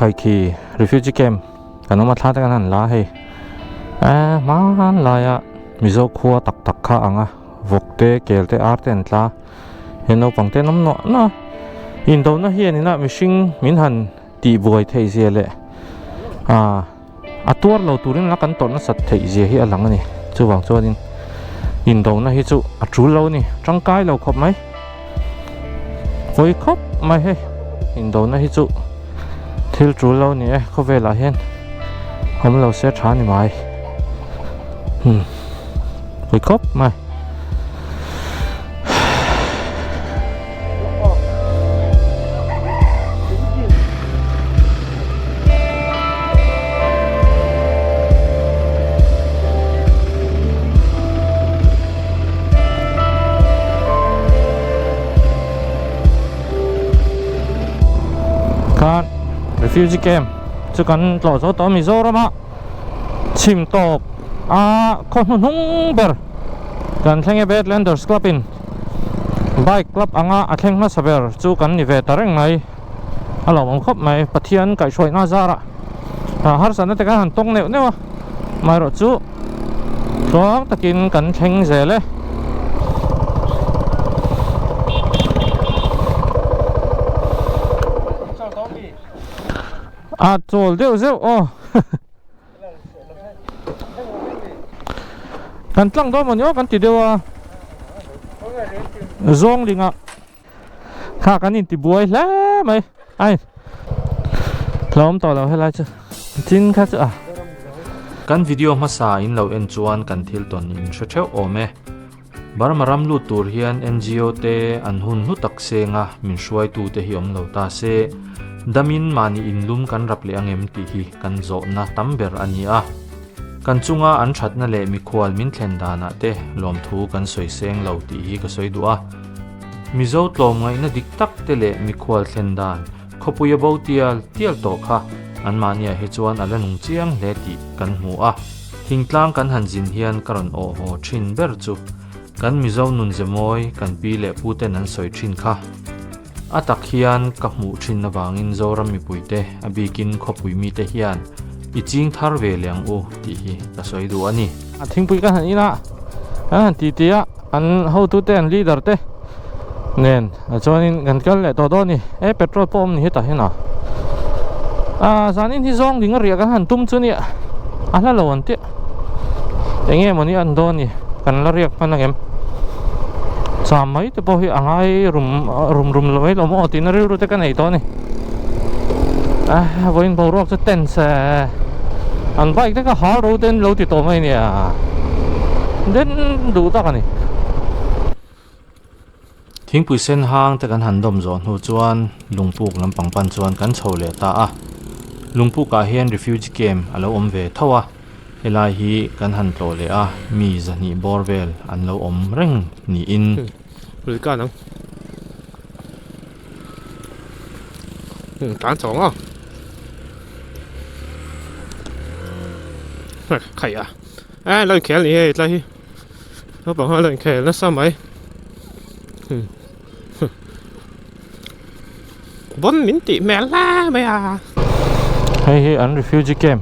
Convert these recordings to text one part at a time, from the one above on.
Khaikhi refugee camp kan awm a thla te kan han la hei eh hmanlaia Mizo khua tak tak kha ang a vawk te kel te ar te an tla he naupang te an awm nuah nuah a indona hian ina mihring min han tih buai theih zia leh ah a tuar lo turin la kan tawrh nasat theih zia hi a lang a ni chuvang chuanin indona hi chu a tul lo a ni tangkai lo khawp mai pawi khawp mai hei indona hi chu thil tul lo a ni e khawvelah hian awm lo se tha a ni mai hmm pawi khawp mai. Khan refugee camp chu kan tlawh zo tawh a Mizoram a chhim tawp a khaw hnuhnung ber kan thleng e Badlanders Club in. Bike club anga a thleng hmasa ber chu kan ni ve ta reng mai. A lawmawm khawp mai. Pathian kaihhruaihna zarah harsatna te kan han tawng neuh neuh a. Amaherawh chu tluang takin kan thleng zel e. A chawl deuh zeuh aw. Kan tlang dawn mawni aw kan ti deuh a zawng ling ah kha kan inti buai hle mai ai hlauhawm tawh lo helai chu tin kha chu a. Kan video hmasa in lo en chuan kan thil tawn in hre theuh awm e. Burma ram lut tur hian NGO te an hun hnu tak seng a min hruaitu te hi awm lo ta se, damin mahni inlum kan rap leh angem tih hi kan zawhna tam ber a ni a. Kan chunga an thatna leh mikhual min thlen danah te lawmthu kan sawi seng lo tih hi ka sawi duh a. Mizo tlawmngaihna dik tak te leh mikhual thlen dan khawpuia bo tial tial tawh kha anmahniah hi chuan a la nung chiang hle tih kan hmu a. Thingtlang kan han zin hian ka rawn awh haw thin ber chu kan Mizo nun ze mawi kan pi leh pu ten an sawi thin kha. A tak hian ka hmuh thin avangin Zoram mipuite a bikin khawpui mite hian i ching thar ve leh ang u tih hi ka sawi duh a ni. A thingpui ka han in a, an han ti ti a, an hotute an leader te nen chuanin kan kal leh tawh dawn a ni. E petrol pawh awm ni hetah hian a ah zanin hi zawng ding a riah kan han tum chu nia a hla lo an tih eng nge mawni an dawn ni kan la riak hman angem cham mai te pawh hi a ngai rum rum rum lo mai lo maw tihna rilru te ka nei tawh a ni ah vawiin boruak chu tense an bike te kha hal ro te an lo ti tawh mai nia den duh tak a ni. Thingpui sen hang te kan han dawm zawh hnu chuan lungpuk lampang pan chuan kan chho leh ta a, lungpuk ah hian refugee camp a lo awm ve tho a, helai hi kan han tlawh leh a mi zahnih bawr vel an lo awm reng niin. Naupang ho a lo inkhel nasa mai Bon min tih hmel hle mai a. Hei hi an refugee camp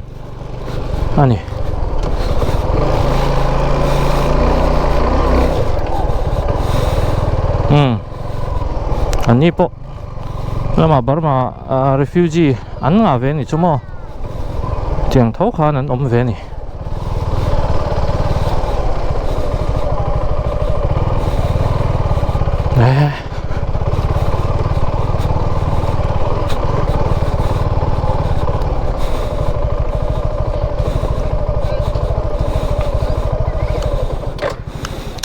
a ni. Umm an ni pawh lamah Burma refugee an ngah ve a ni chu maw tiang tho khan an awm ve a ni.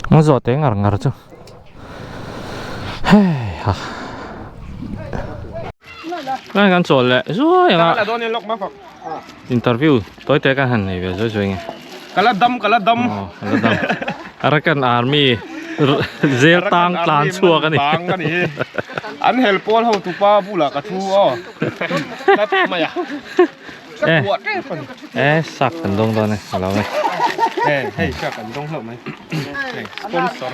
Nó giọt té ngar ngar chu hei ha Kan kan chawl leh zuai ang a. Interview tawi te kan han nei ve zuai zuai nge. Kala dam kala dam. Oh, kala dam. Arakan Army zel tang tlan chhuak ani. Tang ani. An hel pawl ho tupa bula ka thu aw. Tat mai a. Eh. Eh sak kan dawng dawn e. Alo nge. Eh hei sak kan dawng hlauh mai. Sponsor.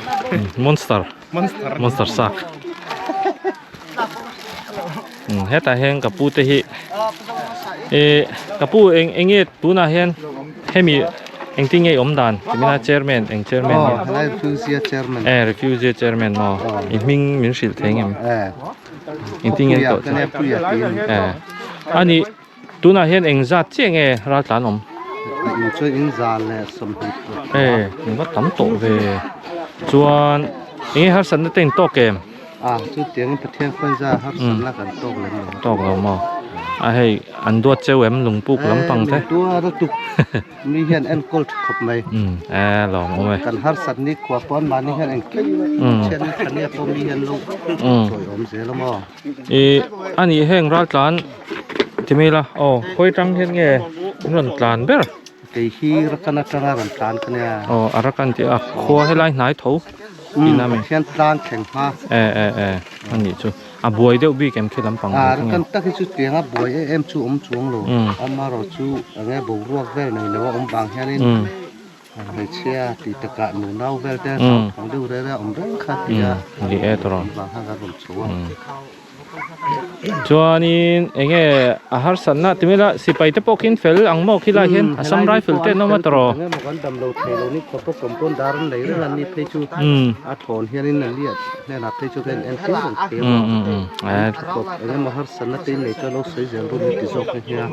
Monster. Monster. Monster sak. Hetah hian ka pu te hi E ka pu eng enge tunah hian hemi engtin nge i awm dan timina chairman eng chairman nge? Aw helai refugee chairman. E refugee chairman maw i hming min hrilh thei ngem? Engtin nge an tawh che? Puia tiin. E ani tunah hian eng zat chiah nge raltlan awm? In chu in za leh 20 E in va tam tawh ve chuan enge harsatna te in tawk em? A chutiangin Pathian khawiza harsatna kan tawk lem lo. Tawk lo maw? A hei an duat cheu em lungpuk lampang te? Min duat a tuk. Mi hian enkawl tha khawp mai. Umm e lawm awm e. Kan harsat ni khua pawn mahni hian engkim chhiat ni thania pawh mi hian lo sawi awm zel a maw? I anih heng raltlan ti mai ila aw khawi tang hian nge an rawn tlan ber? Kei hi Arakan atanga rawn tlan ka nia. Aw Arakan tih a khua helai hnai tho. Umm Pathian tlang thleng hma. E e e a nih chu a buai deuh bik em khi lampang A Arakan tak hi chu tiang a buai em em chu awm chuang lo. Amaherawh chu enge boruak vel nei lo a awm vang hianin hmeichhia tih takah nunau vel te hlauthawng deuh reng reng a awm reng kha tia Ni e tawrh. awm vang khan kan rawn chho a. Chuanin enge a harsatna ti mai la sipai te pawh khian fel ang maw khilai hian Assam Rifle te an awm a tawrh enge maw kan dam lo thei lo ni khawp a compound dar an nei reng a ni phei chu a thawn hianin a lian hnenah phei chu kan en tir reng thei a khawp enge maw harsatna te in nei chuan lo sawi zel rum ti zawk nghe nghe a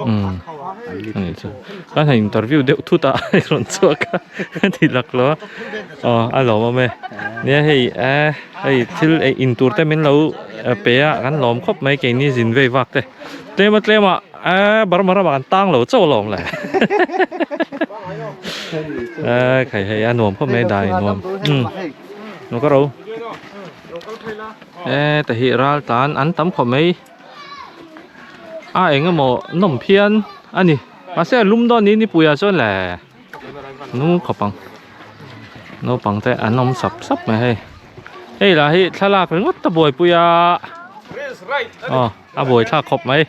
an ni ani chu kan han interview deuh thut a a rawn chhuak a ti lak lo a aw a lawm awm e nia hei eh Hei thil ei in tur te min lo pe a kan lawm khawp mai keini zin vei vak te tlem a tlem a eee Burma ramah kan tang lo chauh alawm le eee khai hei a nuam khawp mai dai nuam umm lo ka ro eee ta hi ral tan an tam khawp mai a eng emaw nawm phian a ni mahse a lum dawn ni nipui ah chuan le. Nu khawp ang naupang te an awm sap sap mai hei hei lah hi thlalak ringawt ta buaipui a aw a buai thlak khawp mai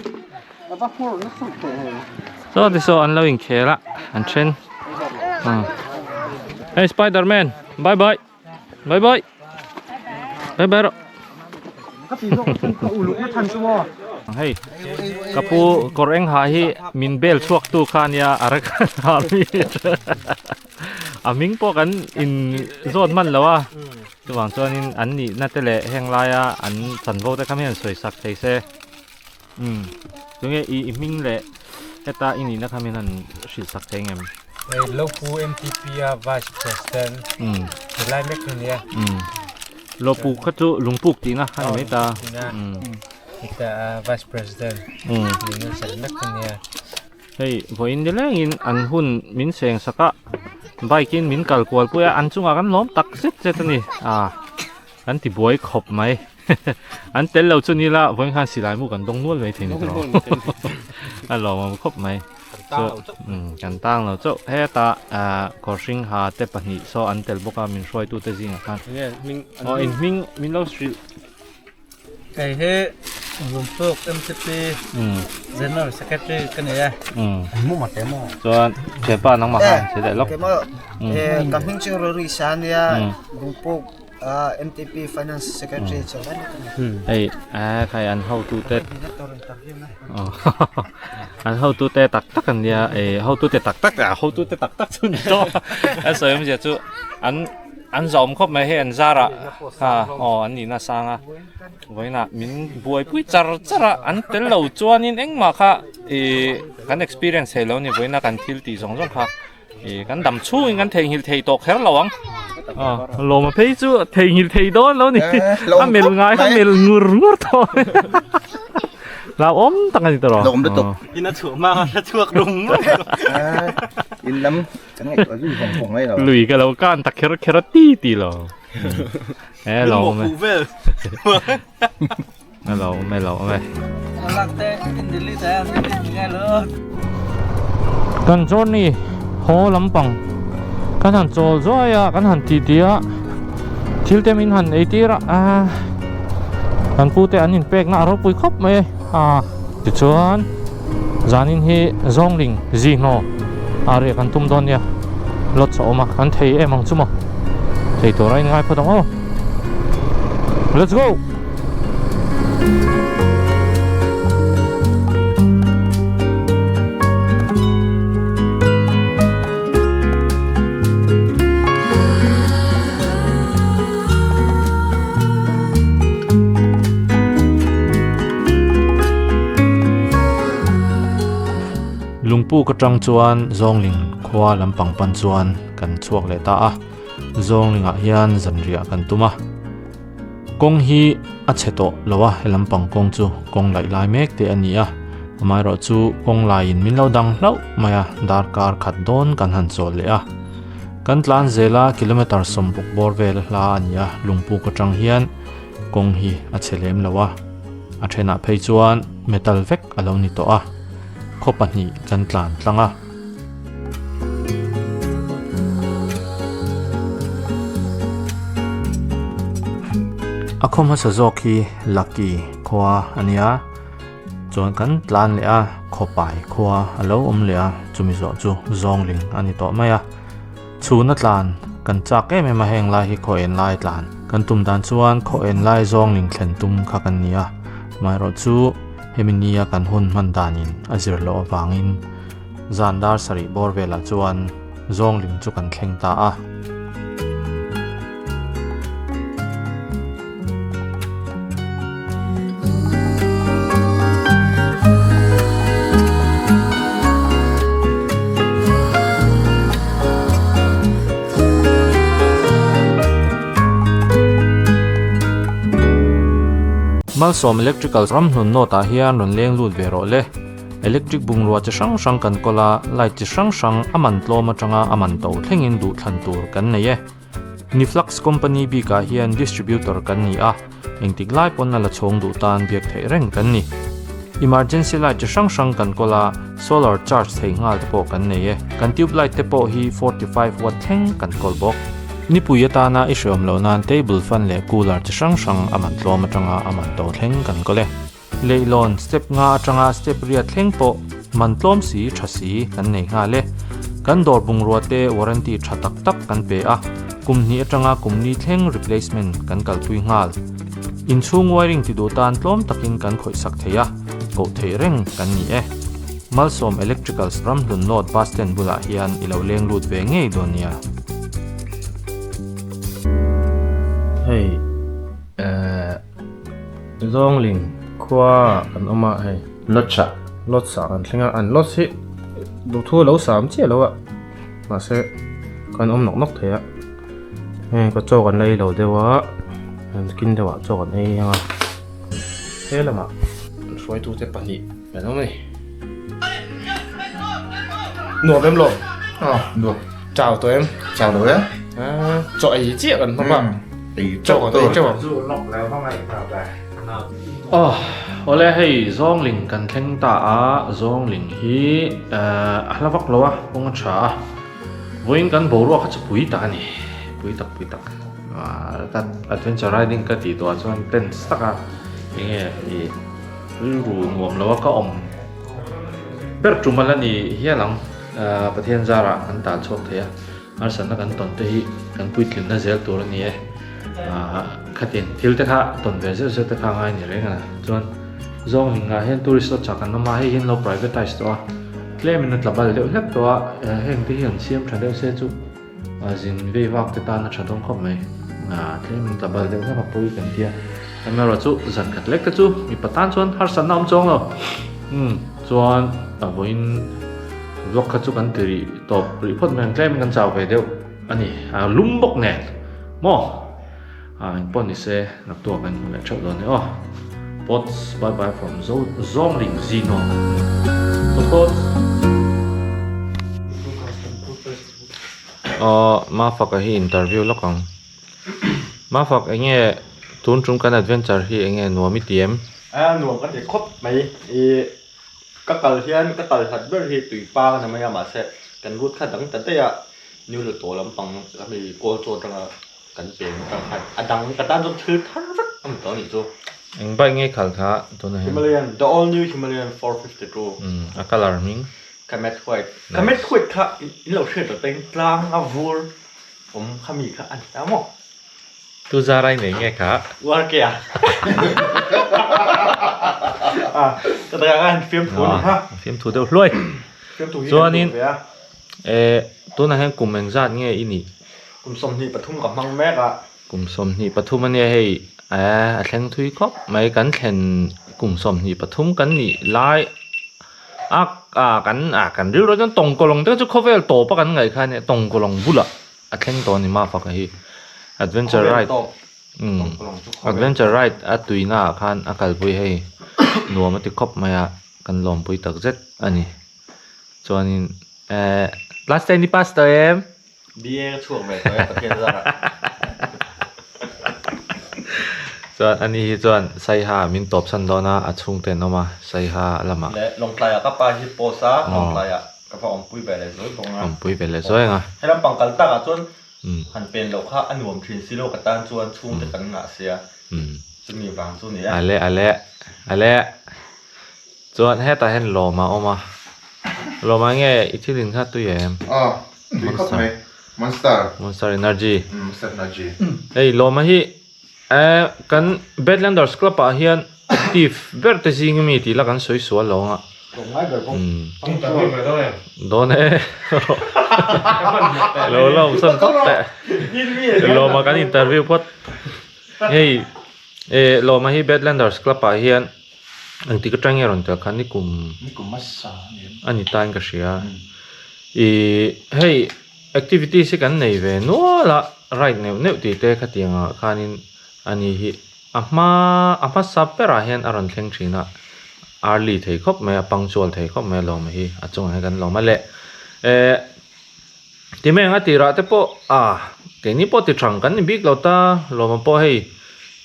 saw ti saw an lo inkhel a an then hei spiderman bye bye bye bye bye bye rawh hei ka pu kawr eng ha hi min bel chhuak tu kha ania a rek ha mi a hming pawh kan in zawt hman lo a chuvang chuanin an nihna te leh heng laia an chanvo te kha mi han sawi sak thei se umm tunge i hming leh heta i nihna kha min han hrilh sak thei ngem. Hei Lopu MTP a Vice President helai mek hi nia. Lopu kha chu lungpuk tihna a ni mai ta. Heta Vice President nihna chelh mek hi nia. Hei vawiin nilengin an hun min seng sak a bike in min kal kual pui a an chungah kan lawm tak zet zet a ni a kan ti buai khawp mai. An tel lo chu ni la vawiin khan silai mu kan dawng nual mai thei ni tawh a lawmawm khawp mai chu kan tang lo chauh heta kawr hring ha te pahnih saw an tel bawk a min hruaitu te zingah khan aw in hming min lo hrilh Kei hi Lungpuk MTP General Secretary ka ni e. Chuan thianpa nangmah khan che leh lawk. Ka hming chu Rory Sa ania Lungpuk MTP Finance Secretary chu lai mek a ni. Hei eh khai an hotu te an hotu te tak tak an nia eh hotu te tak tak a hotu te tak tak chu ni tawh a sawi awmzia chu an an zawm khawp mai hei an zarah ha aw an nihna sang a vawiinah min buaipui char char a an tel lo chuanin engmah kha ih kan experience theih lo a ni vawiina kan thil tih zawng zawng kha. Ih kan dam chhungin kan theihnghilh thei tawh kher lo ang. Aw lawma phei chu theihnghilh thei dawn lo ni. A mel ngai kha mel ngur ngur tawh. Hlauhawm tak a ni tawh rawh. Hlauhawm lutuk. In a chhuah hma khan a chhuak rum rum. In lam kan ngaihtuah zui vawng vawng mai lo. Lui ka lo kan ta kher kher a ti ti lo. E lawm e. A lo awm e lo awm e. Kan journey haw lampang kan han chawl zuai a kan han titi a thil te min han ei tir a ah kan pu te an in pek na a ropui khawp mai a tichuan zanin hi zawngling zihnaw a riah kan tum dawn nia lodge a awm a kan thei em ang chu maw thei tur a in ngai phawt ang aw let's go. Lungpuk atang chuan Zawngling khua lampang pan chuan kan chhuak leh ta a, Zawnglingah hian zanriah kan tum a. Kawng hi a chhe tawh lo a, he lampang kawng chu kawng laih lai mek te a ni a, amaherawh chu kawng laiin min lo dang hlauh mai a, darkar khat dawn kan han chawl leh a. Kan tlan zel a, kilometre 60 bawr vel a hla a ni a, Lungpuk atang hian kawng hi a chhe lem lo a, a thenah phei chuan metal vek a lo ni tawh a, khaw pahnih kan tlan tlang a. A khaw hmasa zawk hi Lucky khua a nia, chuan kan tlan leh a, Khawpai khua a lo awm leh a, chumi zawh chu Zawngling a ni tawh mai a. Chhuna tlan kan chak em em a, heng lai hi khaw en lai tlan kan tum dan chuan khaw en lai Zawngling thlen tum kha kan ni a, amaherawhchu hemi nia kan hun hman danin a zir loh avangin Zan dar sarih bawr velah chuan Zawngling chu kan thleng ta a. Malsawm Electrical ramhnun note ah hian rawn leng lut ve rawh le. Electric bungrua chi hrang hrang kan kawl a, light chi hrang hrang a man tlawm atanga a man to thlengin duhthlan tur kan nei e. Niflux company bikah hian distributor kan ni a, engtik lai pawn a la chhawng duh tan biak theih reng kan ni. Emergency light chi hrang hrang kan kawl a, solar charge thei nghal te pawh kan nei e. Kan tube light te pawh hi 45 watt thleng kan kawl bawk. Nipui atana i hreawm loh nan table fan leh cooler chi hrang hrang a man tlawm atanga a man to thleng kan kawl e. Leihlawn step nga atanga step riat thleng pawh man tlawm si tha si kan nei nghal e. Kan dawr bungrua te warranty tha tak tak kan pe a, kum hnih atanga kum ni thleng replacement kan kalpui nghal. Inchhung wiring ti duh tan tlawm takin kan khawih sak thei a, koh theih reng kan ni e. Malsawm Electricals Ramhlun North Bus Stand bulah hian i lo leng lut ve ngei dawn nia. Hei eh. Zawngling khua kan awm a hei. Lodge ah. Lodge ah kan thleng a, an lodge hi duhthu a lo sam chiah lo a, mahse kan awm nawk nawk thei a, hei ka chaw kan la ei lo deuh a, kin deuh ah chaw kan ei ang a, he lamah an hruaitute pahnih kan awm a ni. Nuam em lo? Aw, nuam. Chau tawh em? Chau lo e. Chaw ei chiah kan hmang a. Ei chaw kan ei teuh ang. Aw, awle hei Zawngling kan thleng ta a, Zawngling hi a hla vak lo a, kawng a tha a. Vawiin kan boruak kha chu pui tak a ni, pui tak pui tak. Adventure riding ka tih tawh ah chuan tense tak a, enge i rilru nuam lo a ka awm ber tum a la ni hial ang. Pathian zarah kan tan chhuak thei a, harsatna kan tawn te hi kan puitlinna zel tur a ni e. Khatin thil te kha tawn ve zeuh zeuh te kha a ngai ni reng a, chuan Zawnghingah hian tourist lodge ah kan awm a, hei hian lo privatize tawh a, tlemin a tla bal deuh hlek tawh a, heng te hi an siam tha deuh se chu zin vei vak te tan a tha dawn khawp mai. Tlemin tla bal deuh hlek a pawi kan tia, amaherawhchu zan khat lek te chu mipa tan chuan harsatna a awm chuang lo. Chuan a vawiin vlog kha chu kan ti rih tawp rih phawt mai ang tlemin kan chau ve deuh a ni a lum bawk nen maw a engpawh ni se naktuah kan hmu leh theuh dawn e aw pots bye bye from zo zawngling zino pot pot Aw Mafaka hi interview lawk ang Mafak enge tun tum kan adventure hi enge nuam i ti em? A nuam ka ti khawp mai i ka kal hian ka kal hlat ber hi tui pang a ni mai a mahse kan route kha dang ta daih a New Luto lampang hemi kawl chaw atanga kan peng atang khan a dang ka tan chuan thil thar vek a ni tawh a nih chu. Eng bike nge khal kha tunah hian? Himalayan the all new Himalayan 452. Umm a colour hming? Kamet white Kamet white kha in lo hriat loh peng tlang a vur awm kha mi kha a ni ta maw? Tu zarai nei nge kha? Uar ke a. A ka taka khan fiamthu a ni kha. Fiamthu deuh hluai. Fiamthu hi kan duh ve a. E tunah hian kum engzat nge i nih? Kum 23 ka hmang mek a. Kum 23 ania hei a thleng thui khawp mai kan thlen kum 23 kan nih lai. A a kan a kan rilru chuan tawngkawlawng te chu khawvel tawp a kan ngaih kha ania tawngkawlawng bulah a thleng tawh a ni Mafaka hi adventure ride umm adventure ride a tuina ah khan a kalpui hei nuam a ti khawp mai a kan lawmpui tak zet a ni chuanin ehh class ten i pass tawh em? BA ka chhuak ve tawh e Pathian zarah. Chuan ani hi chuan Saiha min tawp san dawn a, a chhungte an awm a, Saiha lamah. Leh Lawngtlaiah ka pa hi post a, Lawngtlaiah ka va awmpui ve leh zuai bawk a. Awmpui ve leh zuai ang a. He lampang kal takah chuan han pen loh kha a nuam thin si lo ka tan chuan chhungte kan ngah sia, chumi vang chu ni e. Ale ale ale Chuan hetah hian lawm a awm a, lawm ah nge i thil in kha tui em? Aw, tui khawp mai. Monster. Monster Energy. Monster Energy. Hei lawm a hi eh kan Badlanders Club ah hian active ber te zing ami tih la kan sawi sual lo ang a. Tlawm ngai ber bawk. Interview ve dawn em? Dawn e. Lo la awm san phawt teh. Lawm a kan interview phawt. Hei eh lawm a hi Badlanders Club ah hian Engtik atang nge rawn tel khan nikum Nikum hmasa a ni em? A ni tain ka hria. Ih hei activities hi kan nei ve nual a, ride neuh neuh tih te khatiang ah khanin a ni hi a hma a hmasa berah hian a rawn thleng thin a, early thei khawp mai a, punctual thei khawp mai a lawm hi a chungah hian kan lawm a le. Eh ti mai ang a tirah te pawh ah keini pawh ti thang kan ni bik lo ta lawma pawh hei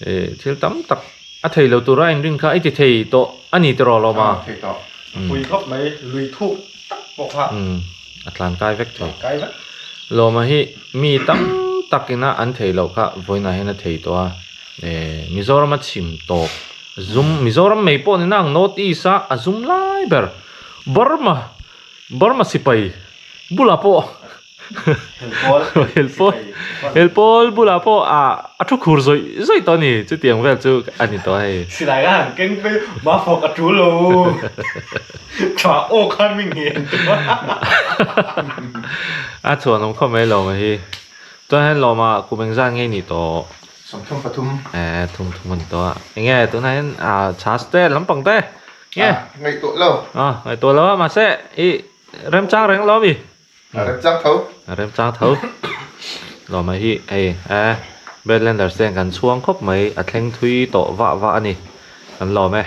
eh thil tam tak a thei lo tura inrin kha i ti thei tawh a ni tiraw lawma thei tawh pui khawp mai lui thuk tak pawh kha a tlan kai vek thei lawma hi mi tam tak ina an thei loh kha vawiinah hian a thei tawh a eh Mizoram a chhim tawp zum Mizoram mai pawh ni nang North East a a zum lai ber Burma Burma sipai bulah pawh helpawl helpawl bulah pawh ah a thu khur zawih zawih tawh a ni chutiang vel chu a ni tawh hei. Silai a han keng phei ma fawk a tul lo tha aw khan mi ngen tawh a. A chhuan awm khawp mai lawm a hi chuan hian lawm ah kum engzat nge ni tawh. 33. Eh thum thum a ni tawh a enge tunah hian ah chhas te lampang te. Nge? Ngaihtuah lo. Ah, ngaihtuah lo a, mahse i remchang reng lo mi? A remchang tho. A remchang tho. Lawma hi hei eh Badlanders te kan chhuang khawp mai, a thleng thui tawh vah vah a ni. Kan lawm e.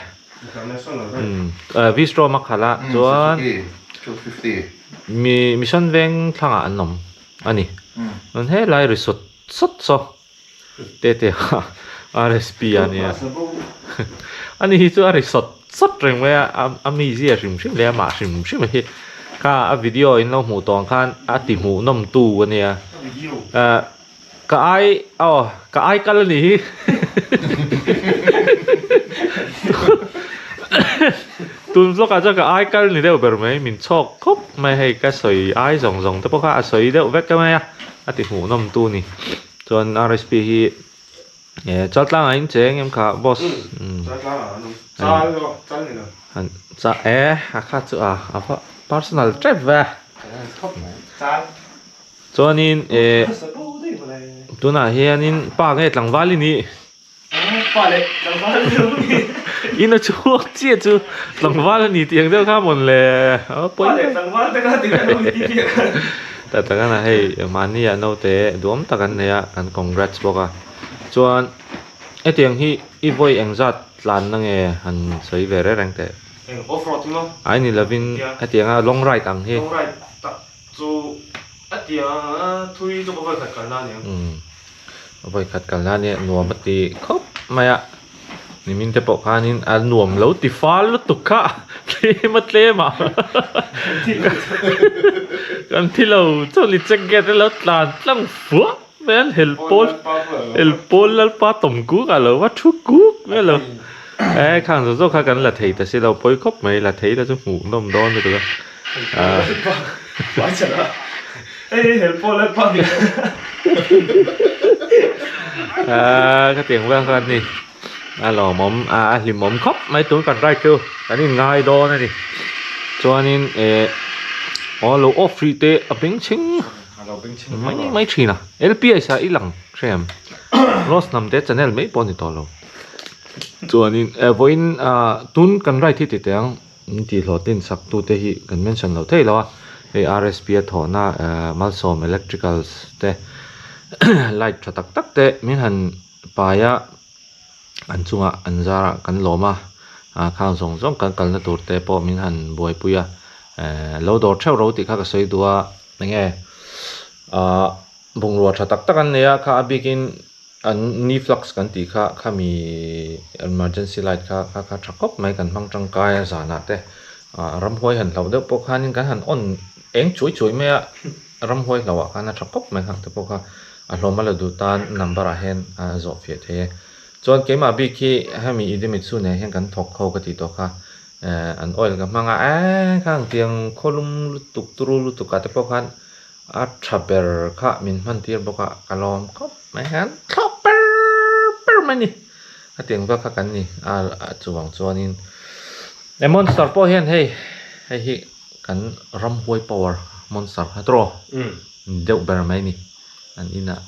Umm, Vistrom a khalh a, chuan mi Mission Veng thlangah an awm a ni. Chuan helai ri sawt sawt saw. Tete a RSP a nia ani hi chu a ri sawt sawt reng mai a a mizia hrim hrim leh amah hrim hrim hi kha a video in lo hmuh tawh ang khan a ti hmuh nawm tu a nia ah ka ai aw ka ai kal a nih hi tun vlog ah chuan ka ai kal ni deuh ber mai min chhawk khawp mai hei ka sawi ai zawng zawng te pawh kha a sawi deuh vek mai a a ti hmuh nawm tu a ni. Chuan RSP hi eh Chaltlang ah in cheng em kha boss. Chaltlang ah an awm. Chal aw chal ni lo. Han cha eh a kha chu a a va personal trep ve. Chal. Chuanin eh tunah hianin pa nge tlangval i nih. Pa leh tlangval a ni lo mi. In a chhuak chiah chu tlangval a ni tih ang deuh kha mawn le. Pa leh tlangval te kha ti khan awm ti tih kha. Tak tak a hei mahni ah naute duam tak an nei a kan congrats bawk a. Chuan hetiang hi i vawi engzat tlan na nge han sawi ve reng reng teh. Eng off road hi maw? Ai ni lovin hetianga long ride ang hi. Long ride tak chu a tiang thui chu ka vawi khat kalna a ni ang. Vawi khat kalna nia nuam a ti khawp mai a, nimin te pawh khanin a nuam lo ti fal lutuk kha tlem a tlem a kan thi lo chuan i check gate a lo tlan tlang fuah mai a helpawl helpawl lalpa tawm kuk a lo va thu kuk mai a lo e khang zawk zawk kha kan la thei ta si lo pawi khawp mai la thei la chu hmuh nawm dawn lutuk a. Ka tiang vel kha ani a lawmawm a hlimawm khawp mai tun kan ride chu kan in ngai dawn ani chuanin eh aw lo off rih teh a beng chhing mai mai thin a L_P_S ah i lang hre em Rose hnam te channel mai pawh a ni tawh lo chuanin eh vawiin ah tun kan ride hi ti teh ang. min tih hlawhtlin sak tu te hi kan mention loh theih lo a hei rsp a thawhna malsawm electricals te light tha tak tak te min han pai a an chungah an zarah kan lawm a ah khang zawng zawng kan kalna tur te pawh min han buaipui a eh lo dawr theuh ro tih kha ka sawi duh a enge ah bungrua tha tak tak an nei a kha a bikin an ni flux kan tih kha khami emergency light kha kha kha tha khawp mai kan hmang tangkai a zanah te ah ramhuai han hlauh deuh pawh khanin kan han on eng chuai chuai mai a ramhuai hlauhah khan a tha khawp mai khang te pawh kha a hlawm a la duh tan number ah hian a zawh fiah thei e chuan keimah bik hi hemi Idemitsu nen hian kan thawk ho ka tih tawh kha eh an oil ka hmang a eee khang tiang khawlum lutuk turu lutuk ah te pawh khan A tha ber kha min hman tir bawk a, ka lawm khawp mai hian thlawk per per mai ni. A tiang vel kha kan ni a chuvang chuanin e monster pawh hian hei hei hi kan ramhuai power monster kha tawh deuh ber mai ni. An inah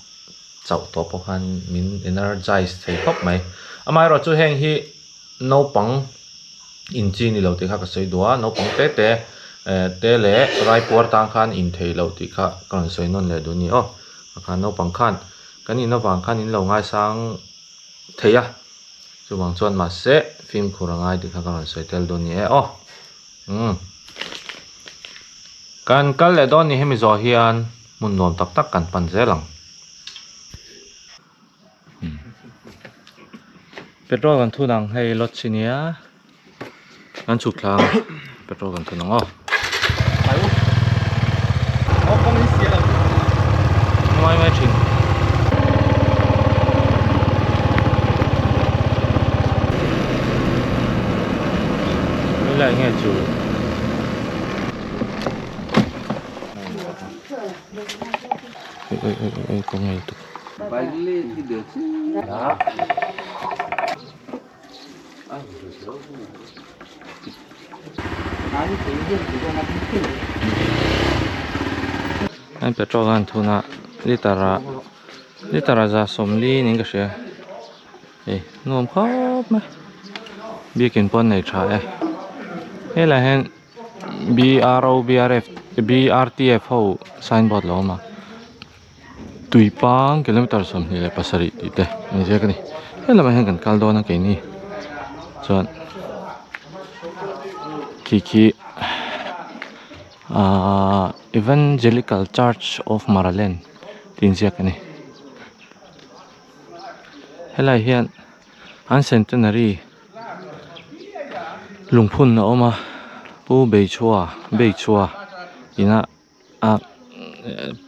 chauh tawh pawh khan min energize thei khawp mai. Amaherawhchu chu heng hi naupang in chi ni lo tih kha ka sawi duh a naupang te te eh te leh raipuar tan khan in thei loh tih kha ka rawn sawi nawn leh duh a ni aw a khan naupang khan kan in avang khan in lo ngaisang thei a chuvang chuan mahse fimkhur a ngai tih kha ka rawn sawi tel duh a ni e aw umm kan kal leh dawn ni hemi zawh hian hmun nuam tak tak kan pan zel ang. Petrol kan thun ang hei lodge a nia kan chhuk thla ang petrol kan thun ang aw ngai ngai thin helai nge chu oi oi oi oi kawng ngei tuk. An petrol an thun a liter ah liter ah za sawmli niin ka hria hei nuam khawp mai biakin pawh an nei tha e helaiah hian B_R_O B_R_F B_R_T_F ho signboard lo awm a. Tuipang kilometer 27 tih te an ziak a ni he lamah hian kan kal dawn a keini chuan khi khi ahh Evangelical Church of Maraland tih inziak a ni helai hian an centenary lungphun a awm a Pu Beichhua Beichhua inah. a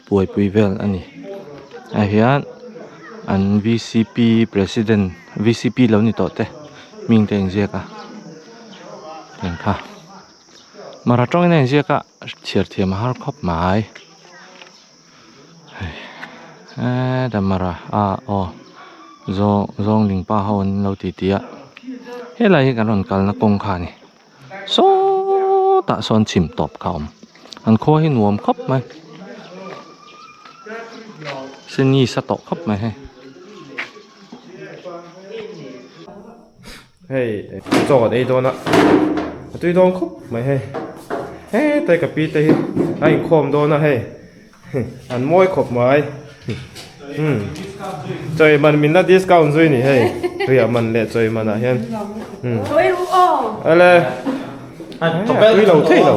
buaipui vel a ni ah hian an V_C_P president V_C_P lo ni tawh te hming te a inziak a tiang kha mara tawngin a inziak a chhiar thiam a har khawp mai hei hetah mara ah aw zawng zawng ling pa ho an lo ti ti a helai hi kan rawn kalna kawng kha a ni. Sawtah sawn chhim tawp kha a awm an khua hi nuam khawp mai seni sa tawh khawp mai hei. Hei chaw kan ei dawn a a tui dawn khawp mai hei hetlai ka pi te hi a inkhawm dawn a hei an mawi khawp mai umm chawi man min la discount zui ni hei riah man leh chawi man ah hian umm ale a tui lo thei lo.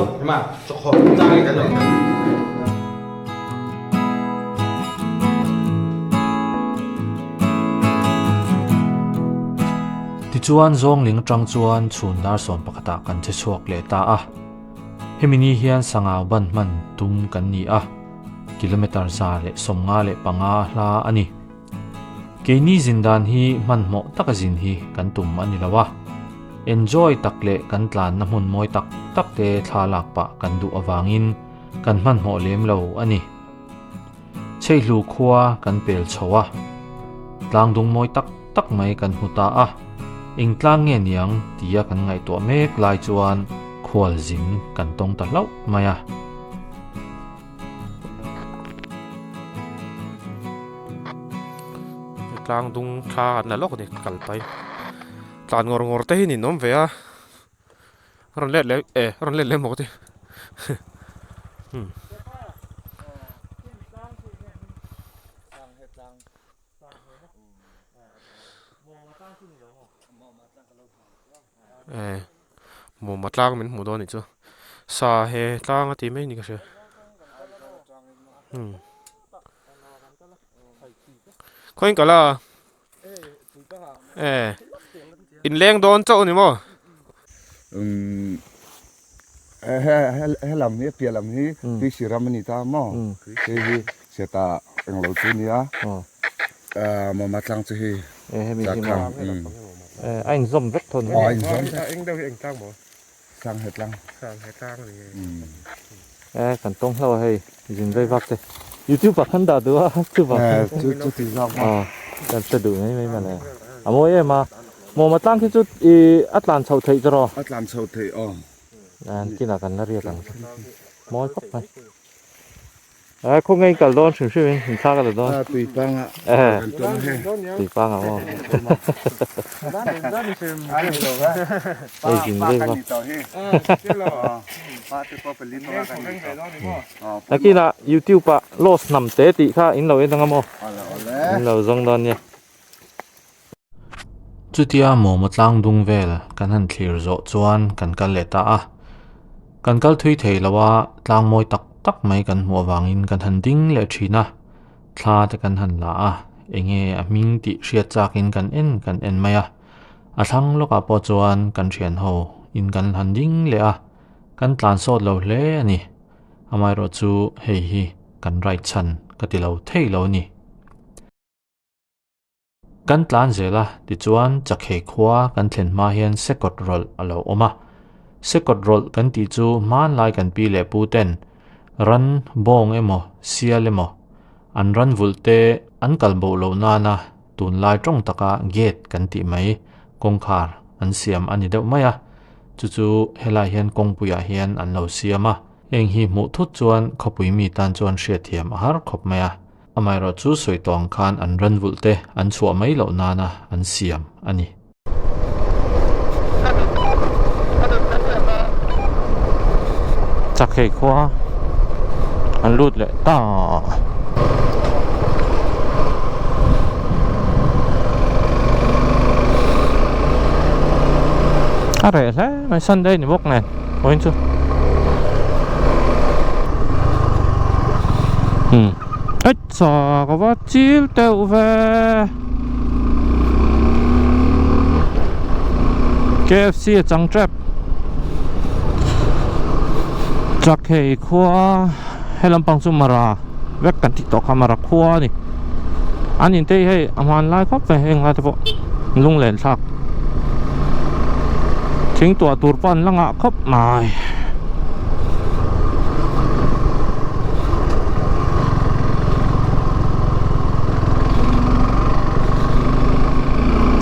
Tichuan Zawngling atang chuan chhun dar sawm pakhatah kan che chhuak leh ta a. Hemi ni hian sangau ban hman tum kan ni a, kilometre 155 hla a ni. Keini zin dan hi hmanhmawh taka zin hi kan tum a ni lo a, enjoy tak leh kan tlanna hmun mawi tak tak te thla lak pah kan duh avangin kan hmanhmawh lem lo a ni. Chheihlu khua kan pel chho a, tlangdung mawi tak tak mai kan hmu ta a, eng tlang nge niang tia kan ngaihtuah mek lai chuan khualzin kan tawng ta hlauh mai a. Tlangdung thla an la lawk a ni kal pai tlan ngawr ngawr te hi ninawm ve a. Rawn let leh e rawn let leh maw ka ti umm. E mawma tlang min hmuh dawn anih chu sa he tlang a ti mai ni ka hria umm khawiin kal a e inleng dawn chauh a ni maw. Umm he lam hi a piah lam hi tuisi ram a ni ta maw hei hi chhiata englo chu a nia mawma tlang chu hei chakang a inzawm vek thawn a inzawm vek eng deuh hi eng tlang maw sang he tlang sang he tlang a ni e kan tawng hlo a hei zin vei vak te youtube ah khan dah duh a chuvang chu chu ti zawk maw kan hre duh mai mai mawle a mawi em a Mawma tlang khi chu i a tlan chhoh theih chu rawh. A tlan chhoh theih aw. An kinah kan la riak ang chu. Mawi khawp mai. A khaw ngei kal dawn hrim hrim in in thlak a la dawn. A tui panga kan tum he. Tui panga maw. Ei zin vei va. Nakinah youtube ah lost hnam te tih kha in lo en anga maw. In lo zawng dawn nia. Chutia mawma tlang dung vel kan han thlir zawh chuan kan kal leh ta a, kan kal thui thei lo a, tlang mawi tak tak mai kan hmuh avangin kan han ding leh thin a, thla te kan han la a, enge a hming tih hriat chakin kan en kan en mai a, a thlang lawkah pawh chuan kan thian ho in kan han ding leh a, kan tlan sawt lo hle a ni, amaherawhchu hei hi kan ride chhan ka ti lo thei lo a ni. Kan tlan zel a, tichuan Chakhei khua kan thlen hma hian Sekawt rawlh a lo awm a. Sekawt rawlh kan tih chu hmanlai kan pi leh pu ten ran bawng emaw sial emaw an ran vulh te an kal boh loh nana tunlai tawng taka gate kan tih mai kawngkhar an siam a ni deuh mai a, chu chu helai hian kawngpuiah hian an lo siam a. Heng hi hmuh thut chuan khawpui mi tan chuan hriatthiam a har khawp mai a. Amaherawh chu sawi tawh ang khan an ran vulh te an chhuah mai loh nana an siam a ni. Chakhei khua an lut leh ta. A reh hle mai Sunday ni bawk nen vawiin chu. Hmm. Acha ka va chil teuh ve KFC a chang tep Chakhei khua he lampang chu mara vek kan tih tawh kha mara khua a ni an in te hi hei a hmanlai khawp mai heng lai te pawh lunglen thlak thing tuah tur pawh an la ngah khawp mai.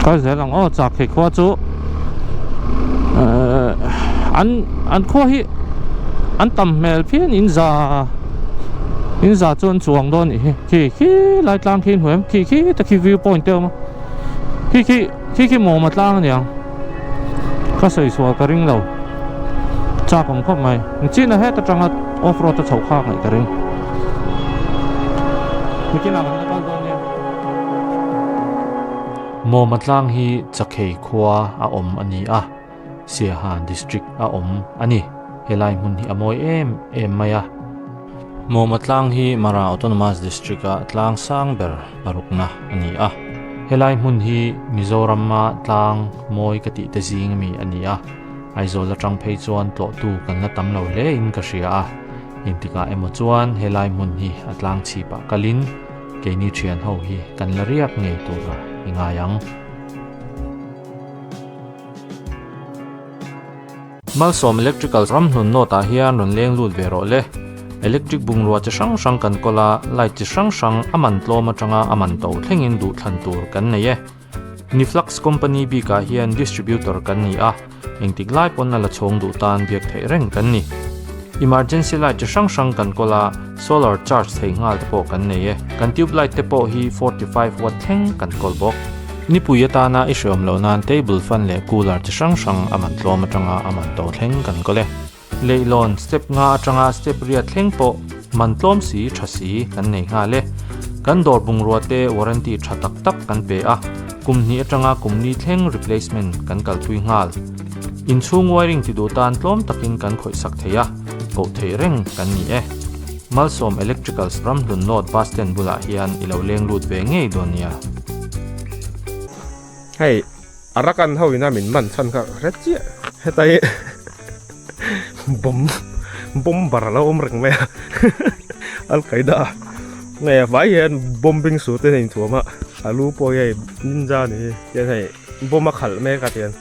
Kal zel ang aw chak thei khua chu ehh an an khua hi an tam hmel phian in za in za chu an chuang dawn anih hi khi khi lai tlang khi hnuai khi khi te khi view point te a awm a khi khi khi khi mawma tlang a niang ka sawi sual ka ring lo chak awm khawp mai chin a het atanga off road a chhoh khak ngaih ka ring nikinah kan la kal dawn nia. Mawma tlang hi Chakhei khua a awm a ni a, Siaha district a awm a ni. Helai hmun hi a mawi em em mai a. Mawma tlang hi Mara Autonomous District a tlang sang ber parukna a ni a. Helai hmun hi Mizorama tlang mawi ka tih te zing ami a ni a. Aizawl atang phei chuan tlawhtu kan la tam lo hle in ka hria a. Engtikah emaw chuan helai hmun hi a tlang chhipah kalin keini thian ho hi kan la riak ngei tura i ngai ang. Malsawm Electrical ramhlun note ah hian rawn leng lut ve rawh le. Electric bungrua chi hrang hrang kan kawl a, light chi hrang hrang a man tlawm atanga a man to thlengin duh thlan tur kan nei e. Niflux company bikah hian distributor kan ni a, engtik lai pawn a la chhawng duh tan biak theih reng kan ni. Emergency light chi hrang hrang kan kawl a, solar charge thei nghal te pawh kan nei e. Kan tube light te pawh hi 45 watt thleng kan kawl bawk. Nipui atana i hreawm loh nan table fan leh cooler chi hrang hrang a man tlawm atanga a man to thleng kan kawl e. Leihlawn step nga atanga step riat thleng pawh man tlawm si tha si kan nei nghal e. Kan dawr bungrua te warranty tha tak tak kan pe a, kum hnih atanga kum li thleng replacement kan kalpui nghal. Inchhung wiring ti duh tan tlawm takin kan khawih sak thei a, koh theih reng kan ni e. Malsawm Electricals Ramhlun North Bus Stand bulah hian i lo leng lut ve ngei dawn nia. Hei Arakan ho ina min man chhan kha hre chiah heta hi bomb bomber a lo awm reng mai a Al Qaeda nge vai hian bombing suit te a inthuam a a lu pawh hi hei ninja a ni hi tian hei bomb a khalh mek a tian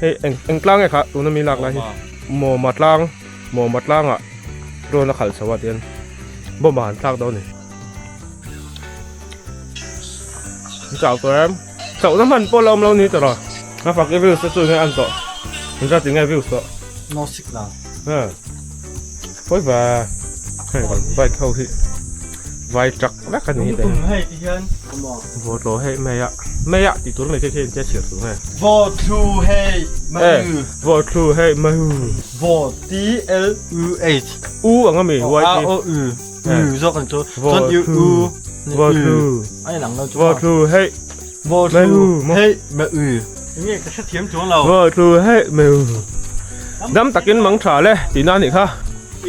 hei eng eng tlang nge kha tuna mi lak lai hi mawma tlang mawma tlangah drone a khalh chho a tian bomb a han thlak dawn a ni chau tawh em. Chauhna hman pawh la awm lo ni tawh rawh. A fak i views te chu nge an tawh. An zat tinge views tawh. No signal. Ha. Pawi va. Hei kan bike ho hi vai truck vek a ni hi te. Hei ti hian. Vote lo hei mai a. Mai a tih tur mai khi khi in che chhiar tur nge. Vote thlu hei mai u. Vote thlu hei mai u. Vote T L U H. U ang ami Y T. A O U. U zawk an chu. Chuan U U. Vote thlu. A inang lo chu. Vote thlu hei. Vote thlu hei mai u. Enge ka hrethiam chuang lo. Vote thlu hei mai u. Dam takin mang tha le tihna a nih kha. I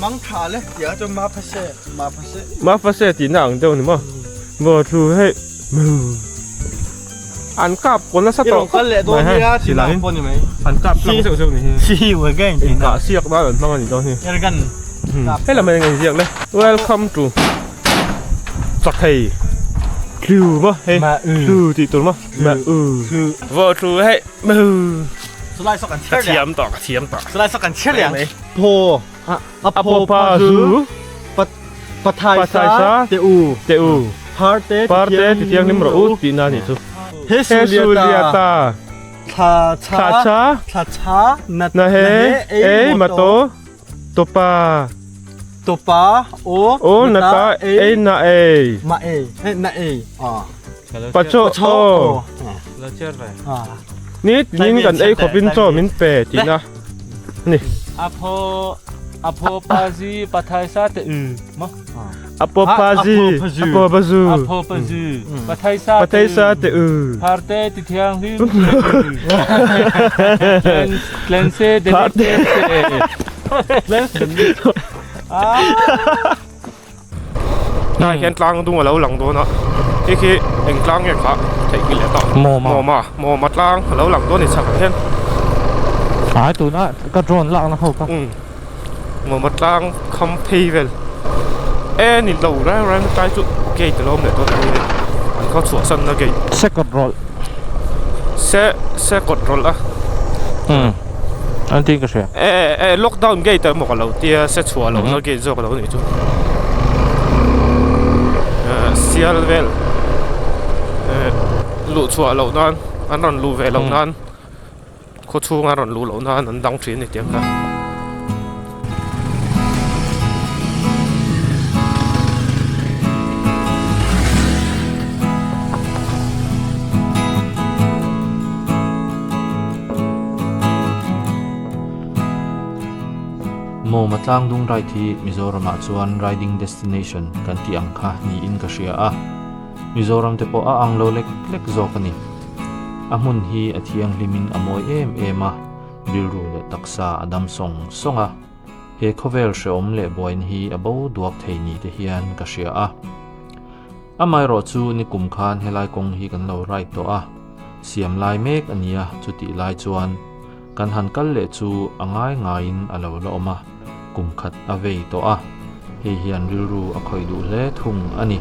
mang tha le tih ah chuan ma phase ma phase. Ma phase tihna ang deuh ni maw. Vote thlu hei mai u. An kap kaw nasa tawh khawp mai hei silai an kap tlang zeuh zeuh ni hi. Inkah siak nan an hmang a nih dawn hi. Hei lam ah eng inziak le welcome to Chakhei tlu maw hei tlu tih tur maw ma u vaw tlu hei ma u ka thiam tawh ka thiam tawh a phaw pa zu Pathai sa te u te u Parte Parte ti thianghlim rawh u tih na nih chu He su lia ta Thla cha Thla cha Thla cha Na na he ei ma to To pa To pa o O na ta ei na ei Ma ei na ei Pa chaw o Ni tinin kan ei khawpin chaw min pe tih na ni. Apho apho pazi pathai sa te u ma. Apho pazi apho pazu apho pazu pathai sa pathai sa te u pharte ti thiang hlim cleanse de cleanse ah Tlai hian tlang dung a lo lang dawn a, khi khi eng tlang nge kha theih nghilh leh tawh. Mawma. Mawma, mawma tlang a lo lang dawn a ni chhakah hian. Ai tuna ka drone lakna ho kha. Umm mawma tlang kham phei vel e ni lo reng reng tlai chu gate a lo awm leh dawn a ni an khaw chhuah san na gate. Se kawt rawlh. Se se kawt rawlh a. Umm an tih ka hria. E e lockdown gate emaw ka lo tia se chhuah lohna gate zawk a lo nih chu sial vel luh chhuah loh nan an rawn luh ve loh nan khaw chhunga an rawn luh loh nan an dang thin a ni tiang kha. Mawma tlangdung ride hi Mizoramah chuan riding destination kan tih ang kha niin ka hria a, Mizoram te pawh a ang lo lek lek zawk a ni. A hmun hi a thianghlimin a mawi em em a, rilru leh taksa a dam sawng sawng a, he khawvel hrehawm leh buaina hi a bo duak thei ni te hian ka hria a. Amaherawh chu nikum khan helai kawng hi kan lo ride tawh a, siam lai mek a nia chutih lai chuan kan han kal leh chu a ngai ngaiin a lo la awm a, kum khat a vei tawh a, hei hian rilru a khawih duh hle thung a ni.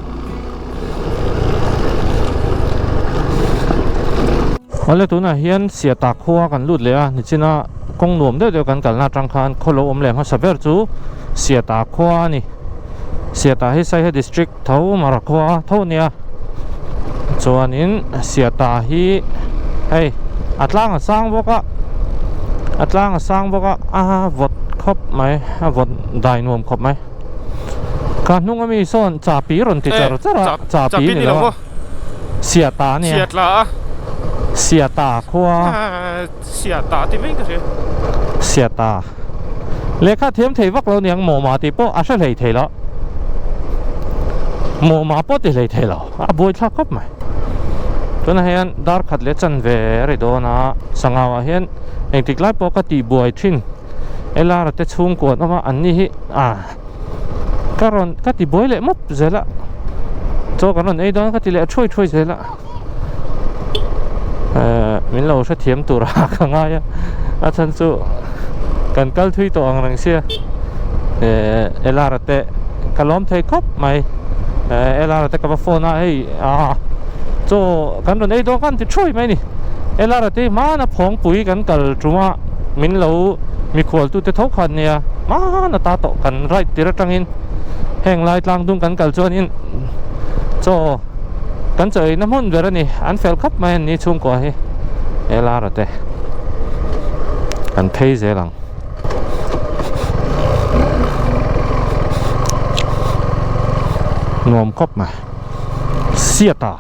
Awle tunah hian Siata khua kan lut leh a, nichina kawng nuam deuh deuh kan kalna atang khan khaw lo awm leh hmasa ber chu Siata khua a ni. Siata hi Saiha district tho mara khua tho nia chuanin Siata hi hei a tlang a sang bawk a a tlang a sang bawk a a vawt khawp mai a vawt dai nuam khawp mai ka hnung ami sawn chapi rawn ti char char a chapi ni lo a. Siata a nia. Siatla a. Siata khua. Siata ti mai ka hria. Siata. Lehkha thiam thei vak lo niang mawma tih pawh a hre hlei thei lo. Mawma pawh ti hlei thei lo. A buai thlak khawp mai. Tunah hian dar khat leh chanve a ri dawn a, sangau ah hian engtik lai pawh ka tih buai thin. LR te chhungkua an awm a, an ni hi ah ka rawn ka ti buai leh mawp zel a, chaw kan rawn ei dawn ka ti leh thuai thuai zel a, eh min lo hrethiam tur a ka ngai a, a chhan chu kan kal thui tawh ang reng sia, eh LR te ka lawm thei khawp mai, eh LR te ka va phone a hei ah chaw kan rawn ei dawn khan ti thuai mai a ni, LR te hi hmana phawngpui kan kal tum a. Min lo mikhual tute tho khan nia hman ata tawh kan ride tir atangin heng lai tlang dung kan kal chuanin chaw kan chaw eina hmun ber a ni an fel khawp mai an ni chhungkua hi he lara te kan phei zel ang. Nuam khawp mai Siata.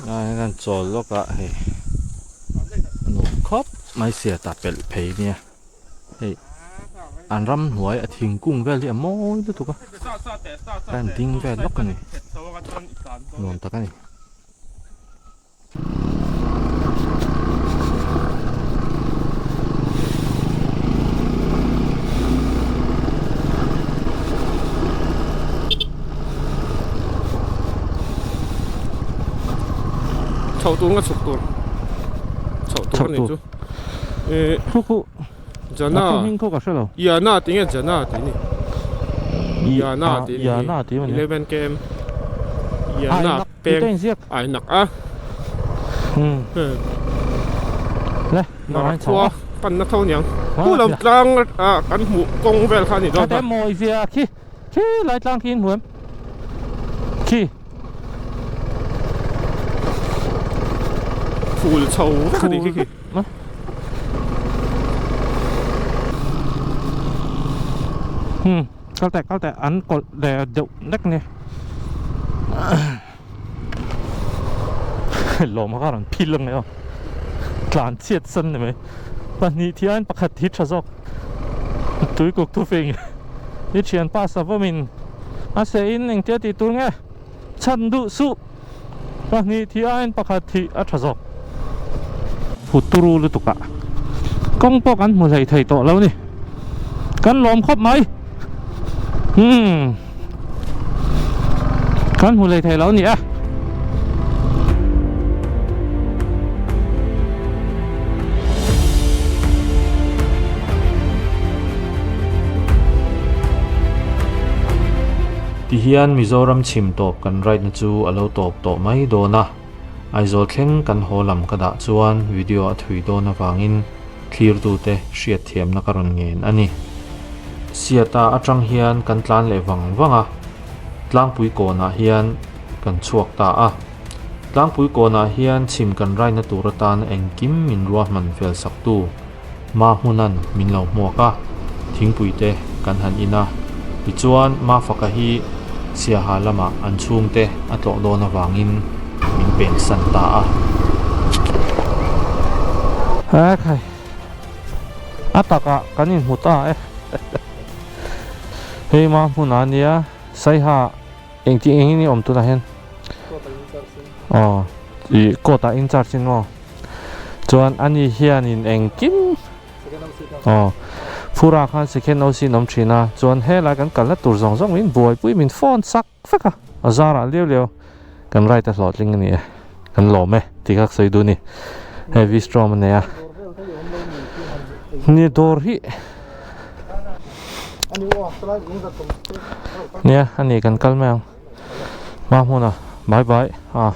Lai hian an chawl lawk a hei a nuam khawp mai sia ta pelh phei nia hei an ramhnuai a thingkung vel hi a mawi lutuk a a in ding vel lawk a ni nuam tak a ni. Chho tur nga chhuk tur chho tur ani chu eh khu khu jana hming khaw ka hre lo yana ti nge jana ti ni yana ti ni yana ti mani 11 km yana peng ai nak a le nak khua pan na tho niang pu lam tlang a kan hmuh kawng vel kha ni dawn ta mawi zia khi khi lai tlang khi in hmu em khi phul chho vek a ni khi khi kal teh kal teh an kawlh leh deuh nek nia lawm kha rawn phil ang e aw tlan chhiat san ni mai pahnih thian pakhat hi tha zawk tui kuk thu fing i thianpa savawmin a seh in engtia tih tur nge chhan duh suh pahnih thih aiin pakhat thih a tha zawk Futuru lutuk ah kawng pawh kan hmu hlei thei tawh lo ni kan lawm khawp mai umm kan hmu hlei thei lo ni a. Tihian Mizoram chhim tawp kan ride na chu a lo tawp tawh mai dawn a. Aizawl thleng kan haw lam ka dah chuan video a thui dawn avangin thlirtute hriatthiamna ka rawn ngen a ni. Siata atang hian kan tlan leh vang vang a, tlangpui kawnah hian kan chhuak ta a. Tlangpui kawnah hian chhim kan raina tur atan engkim min ruahman fel saktu Mahmunan min lo hmuak a, thingpuite kan han in a. Tichuan, Mafaka hi Siaha lamah an chhungte a tlawh dawn avangin min pensan ta a. He khai, a takah kan inhmu ta e. Hei Mahmuna nia, Saiha engtin engin i awm tunah hian? Aw, ih court ah in charge in maw? Chuan ani hianin engkim aw phura khan second OC in awm thin a, chuan helai kan kalna tur zawng zawng min buaipui min phone sak vek a, a zarah liau liau kan right a hlawhtling a ni e, kan lawm e tih kha ka sawi duh a ni, hei V-strom a nei a, ni dawr hi nia ani kan kal mai ang. Hma hmun a bye bye a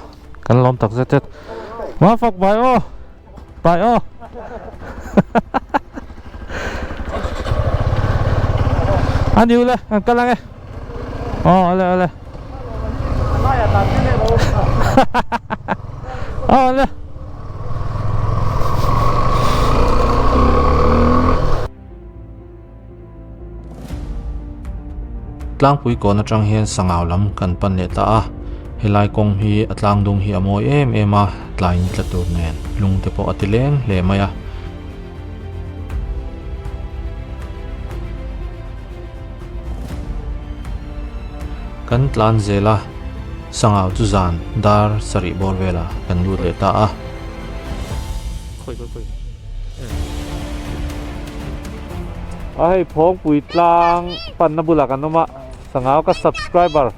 kan lawm tak zet zet hma fak bye aw bye aw a niu le kan kal ang e aw ale ale aw ale. Tlangpui kawn atang hian sangau lam kan pan leh ta a, helai kawng hi a tlang dung hi a mawi em em a, tlai ni tla tur nen lung te pawh a ti leng hle mai a. Kan tlan zel a, sangau chu zan dar sarih bawr velah kan lut leh ta a. A hei phawngpui tlang panna bulah kan awm a, sangau ka subscriber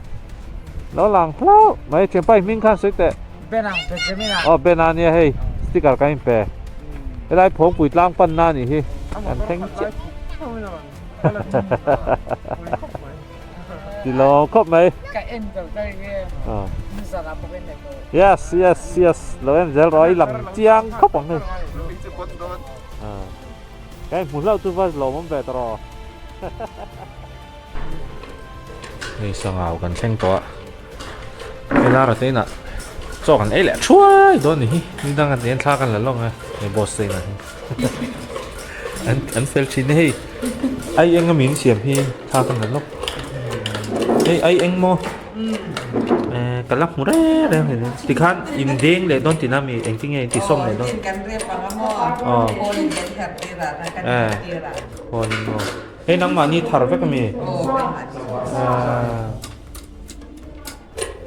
lo lang hlauh mai thianpa i hming khan sawi teh. Bena, Benjamina. Aw Bena ania hei sticker kan inpe helai phawngpui tlang panna anih hi kan thleng chiah. Ti lo khawp mai. Ka en lo ta enge nizan ah pawh ka en leh tawh. Yes yes yes lo en zel rawh i lang chiang khawp ang hei. Ka en hmu hlauh chu va lawmawm ve ta rawh. Hei sangau kan thleng tawh a. Helai te inah chaw kan ei leh thuai dawn ni hi. Ni dang kan en thla kan la lawng a hei boss te inah hian. An an fel thin e hei. Ai eng a min siam hi thla kan la lawk. Hei ai eng maw? Eh ka la hmu reng reng hlei nen. Tikhan in deng leh dawn tina mi engtin nge in ti sawm leh dawn. Kan rep ang a maw? Aw. Khawl in kan herh tir a, kan herh tir a. Khawl in maw? Hei nangmahni thar vek a mi? Aw keimahni. Ah.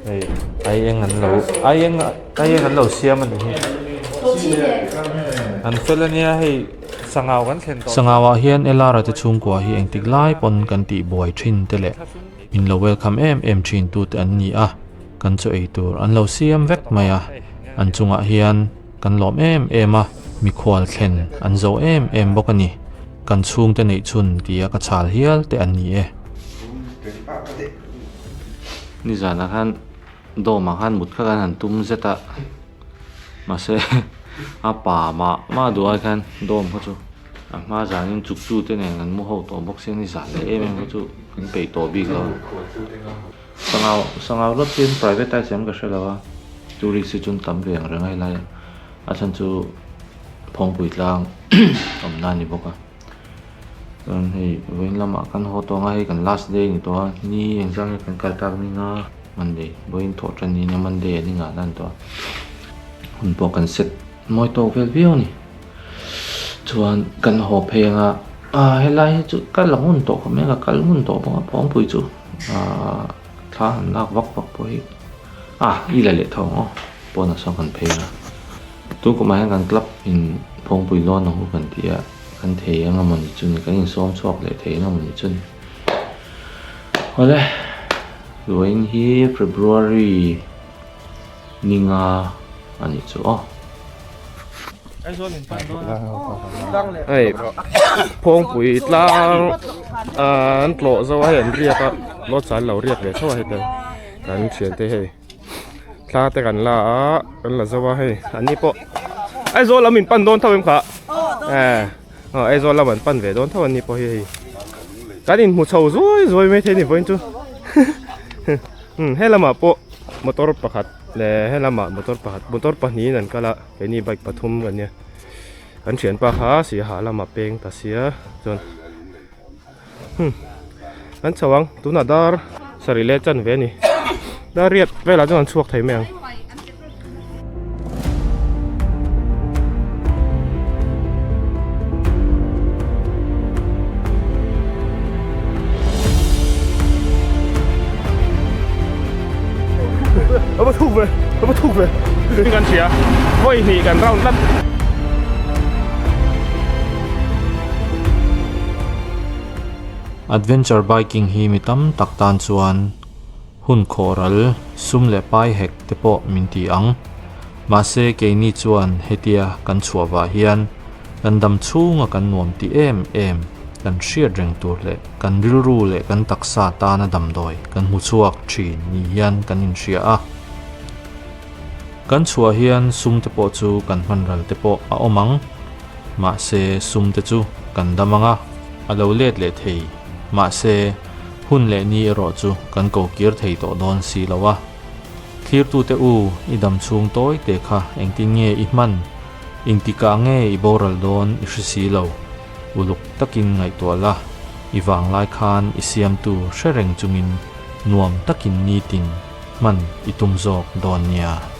Hei ai eng an lo ai eng ai eng an lo siam a ni hi an fel a nia hei sangau kan thlen tawh sangau ah hian Elara te chhungkua hi engtik lai pawn kan tih buai thin te leh min lo welcome em em thin tu te an ni a kan chaw ei tur an lo siam vek mai a an chungah hian kan lawm em em a mikhual thlen an zo em em bawk a ni kan chhungte neih chhun tia ka chhal hial te an ni e. Nizanah khan dawm ah khan mut kha kan han tum zet a mahse a pa mah mah duh ai khan dawm kha chu a hma zanin chuk chu te nen an mu ho tawh bawk sia nizan leh em em kha chu an peih tawh bik lo sangau sangau lawt chu in private a siam ka hre lo a tourist hi chu an tam ve ang reng a helai ah a chhan chu phawngpui tlang awmna a ni bawk a. Chuan hei vawiin lamah kan haw tawng a hei kan last day a ni tawh a ni engzah nge kan kal tak ning a Monday vawiin thawh tan niin a Monday a ni nghah na a ni tawh a hun pawh kan set mawi tawk vel viau a ni chuan kan haw phei anga ah helai hi chu kal a ngun tawh khawp mai a ka kal ngun tawh bawk a phawngpui chu ah thla han lak vak vak pawh hi ah i la leh tho ang aw pawnah sawn kan phei a tun kumah hian kan club in phawngpui lawn ang u kan ti a. Kan thei ang a mawni chu ni, kan insawm chhuak leh thei ang a mawni chu ni. Awle, vawiin hi February ninga a nih chu aw. Hei phawngpui tlang an tlawh zo a hei an riak a lawt an lo riak ve tho a heta kan thiante hei thla te kan la a kan la zo a hei an ni pawh Aizawl lam in pan dawn tho em kha eh aw Aizawl lam an pan ve dawn tho an ni pawh hi hei kan in hmu chho zuai zuai mai thei a ni vawiin chu um he lamah pawh motor pakhat leh he lamah motor pakhat motor pahnihin an kal a keini bike pathum kan nia kan thianpa kha siaha lamah peng ta sia chuan. An chho ang tunah dar sarih leh chan ve a ni dar riat velah chuan an chhuak thei mai ang. A va thuk ve a va thuk ve kan hria vawi hnih kan round tlat. Adventure biking hi mi tam tak tan chuan hun khawhral sum leh pai hek te pawh min ti ang. Mahse keini chuan hetia kan chhuah vah hian kan dam chhunga kan nuam ti em em kan hriat reng tur leh kan rilru leh kan taksa tana damdawi kan hmu chhuak thin ni hian kan inhria a. Kan chhuah hian sum te pawh chu kan hman ral te pawh a awm ang. Mahse sum te chu kan dam ang a, a lo let leh thei. Mahse hun leh ni erawh chu kan ko kir thei tawh dawn si lo a. Thlirtute u, i dam chhung tawi te kha engtin nge i hman? Engtikah nge i boral dawn i hre si lo? Uluk takin ngaihtuah la. I vanglai khan i siamtu hre reng chungin nuam takin nitin hman i tum zawk dawn nia.